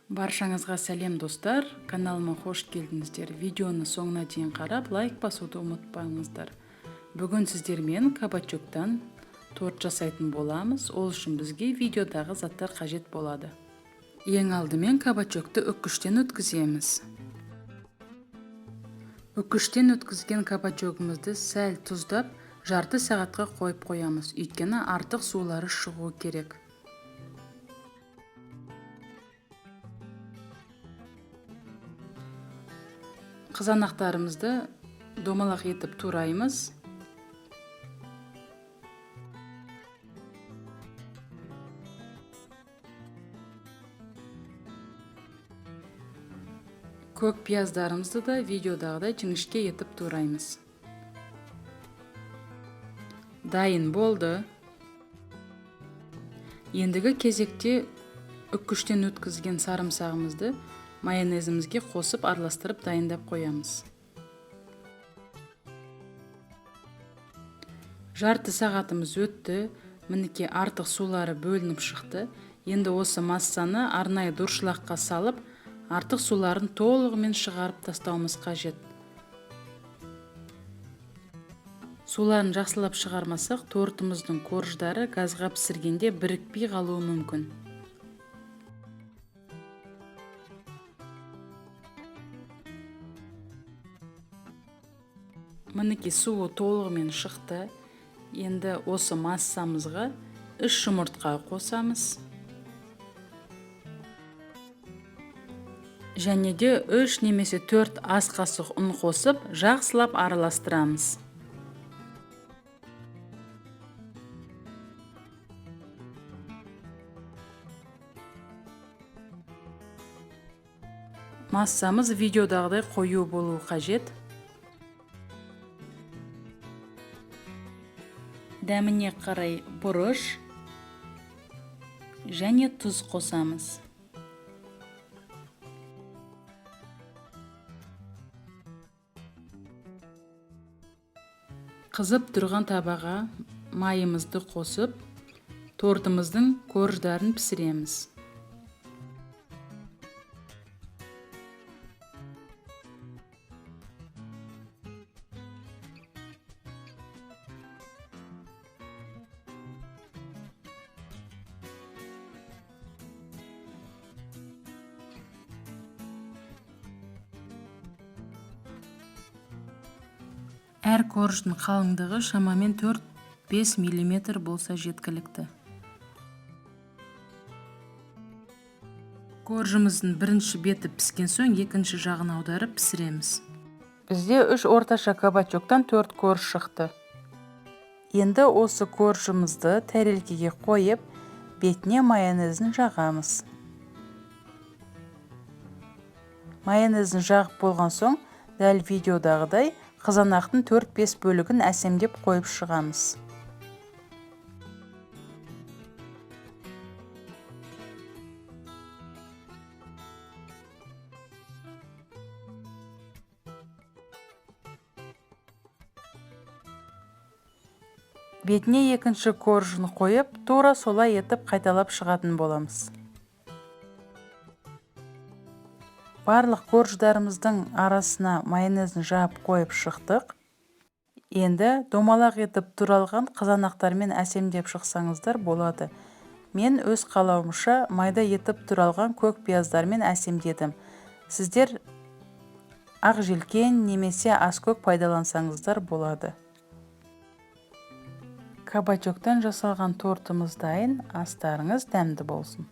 Баршаңызға сәлем, достар! Каналыма қош келдіңіздер. Видеоны соңына дейін қарап, лайк басуды ұмытпаңыздар. Бүгін сіздермен кабачоктан торт жасайтын боламыз. Ол үшін бізге видеодағы заттар қажет болады. Ең алдымен кабачокты үккіштен өткіземіз. Үккіштен өткізген кабачогымызды сәл тұздап, жарты сағатқа қойып қоямыз, өйткені артық сулары шығуы керек. Қызанақтарымызды домалақ етіп тураймыз. Көк пияздарымызды да видеодағыдай жіңішке етіп тураймыз. Дайын болды. Ендігі кезекте үккіштен өткізген сарымсағымызды майонезімізге қосып, араластырып дайындап қоямыз. Жарты сағатымыз өтті. Мінекей, артық сулары бөлініп шықты. Енді осы массаны арнайы дуршлаққа салып, артық суларын толығымен шығарып тастауымыз қажет. Суларын жақсылап шығармасақ, тортымыздың корждары газға пісіргенде бірікпей қалуы мүмкін. Мінекей, суы толығымен шықты. Енді осы массамызға 3 жұмыртқа қосамыз. Және де 3 немесе 4 ас қасық ұн қосып, жақсылап араластырамыз. Массамыз видеодағыдай қою болуы қажет. Дәміне қарай бұрыш және тұз қосамыз. Қызып тұрған табаға майымызды қосып, тортымыздың корждарын пісіреміз. Әр корждың қалыңдығы шамамен 4-5 миллиметр болса жеткілікті. Коржымыздың бірінші беті піскен соң, екінші жағын аударып пісіреміз. Бізде 3 орташа кабачоктан 4 корж шықты. Енді осы коржымызды тәрелкеге қойып, бетіне майонезін жағамыз. Майонезін жағып болған соң, дәл видеодағыдай қызанақтың 4-5 бөлігін әсемдеп қойып шығамыз. Бетіне екінші коржын қойып, тура солай етіп қайталап шығатын боламыз. Барлық корждарымыздың арасына майонезін жаап қойып шықтық. Енді домалақ етіп туралған қызанақтармен әсемдеп шықсаңыздар болады. Мен өз қалауымша майда етіп туралған көк пияздармен әсемдедім. Сіздер ақ желкен немесе аскөк пайдалансаңыздар болады. Кабачоктан жасалған тортымыз дайын. Астарыңыз дәмді болсын.